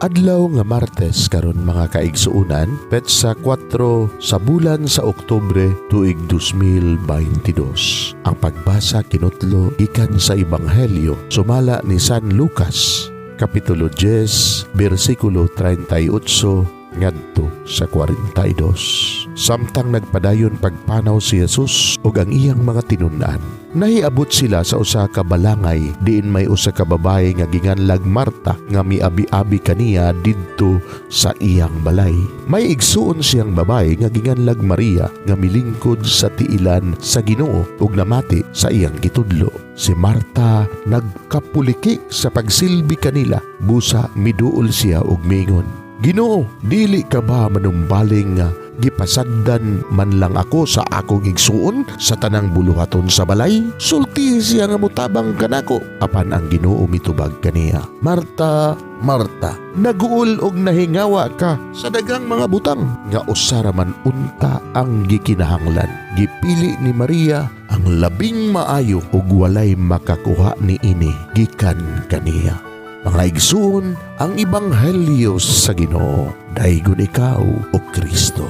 Adlaw nga Martes karon, mga kaigsuonan, petsa 4 sa bulan sa Oktubre, tuig 2022. Ang pagbasa kinutlo gikan sa Ebanghelyo sumala ni San Lucas, Kapitulo 10, bersikulo 38 ngadto sa 42. Samtang nagpadayon pagpanaw si Jesus ug ang iyang mga tinun-an, nahiabot sila sa usa ka balangay diin may usa ka babaye nga ginganlag Marta nga miabi-abi kaniya didto sa iyang balay. May igsuon siyang babaye nga ginganlag Maria nga milingkod sa tiilan sa Ginoo ug namati sa iyang gitudlo. Si Marta nagkapuliki sa pagsilbi kanila, busa miduol siya ug mingon, "Ginoo, dili ka ba manumbaling nga gipasagdan man lang ako sa akong igsuon sa tanang buluhaton sa balay? Sulti siya nga mutabang kanako." Apan ang Ginoo mitubag kaniya, "Marta, Marta, naguol og nahingawa ka sa daghang mga butang nga usa ra man unta ang gikinahanglan. Gipili ni Maria ang labing maayo ug walay makakuha niini gikan kaniya." Mga igsoon, ang Ebanghelyo sa Ginoo. Daygon ikaw, O Kristo.